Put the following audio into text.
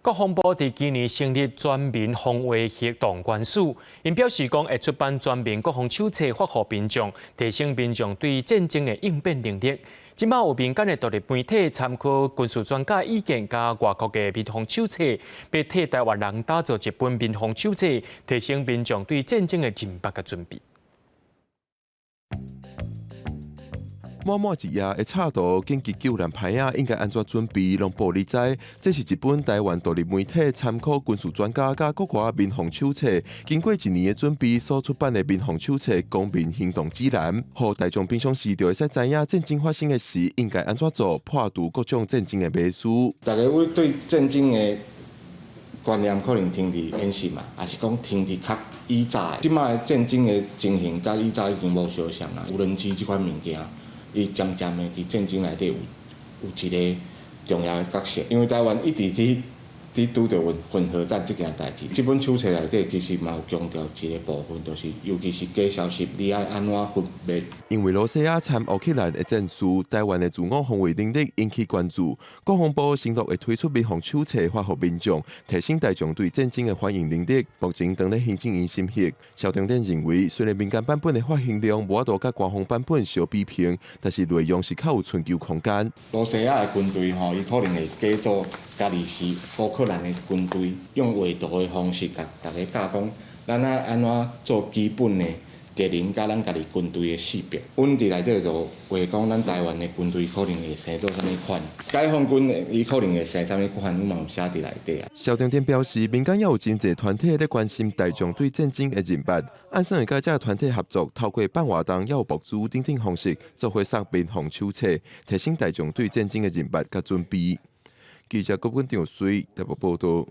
國防部佇今年成立全民防衛行動官署，𪜶表示講會出版全民國防手冊，發予民眾，提升民眾對戰爭的應變能力。這擺有民間的獨立媒體參考軍事專家意見，佮外國的民防手冊，欲替台灣人打造一本民防手冊，提升民眾對戰爭的認捌佮準備。滿滿一頁的插圖，緊急救難牌仔應該按怎準備，攏報你知。這是一本台灣獨立媒體參考軍事專家佮國外民防手冊，經過一年的準備所出版的民防手冊《公民行動指南》，予大眾平常時就會使知影戰爭發生的時應該按怎做，破除各種戰爭的迷思。大家會對戰爭的觀念可能停佇演習嘛，抑是講停佇較以早的。這擺戰爭的情形佮以早已經無相像啦。無人機這款物件，伊漸漸的佇戰爭內底有一个重要的角色，因為台灣一直佇拄著混合戰這件代誌。這本手冊內底其實嘛有強調一个部分，就是尤其是假消息，你愛按怎分辨？因為羅西亞參烏克蘭的戰事，台灣的自我防衛能力引起關注。國防部承諾會推出民防手冊，發予民眾，提升大眾對戰爭的反應能力。目前正咧行政院審核。蕭長典認為，雖然民間版本的發行量無法度佮官方版本相比拼，但是內容是較有尋求空間。羅西亞的軍隊吼，伊可能會假做家己是烏克蘭的軍隊，用畫圖的方式共大家教講，咱愛按怎做基本的敵人佮咱家己軍隊的識別。阮佇內底就畫講，咱台灣的軍隊可能會生做啥物款，解放軍伊可能會生啥物款，阮嘛有寫佇內底啊。蕭長典表示，民間也有真濟團體咧關心大眾對戰爭的認捌，按算會佮這个團體合作，透過辦活動，抑有募資等等方式，做伙送民防手冊，提升大眾對戰爭的認捌佮準備。記者郭文長水台北報道。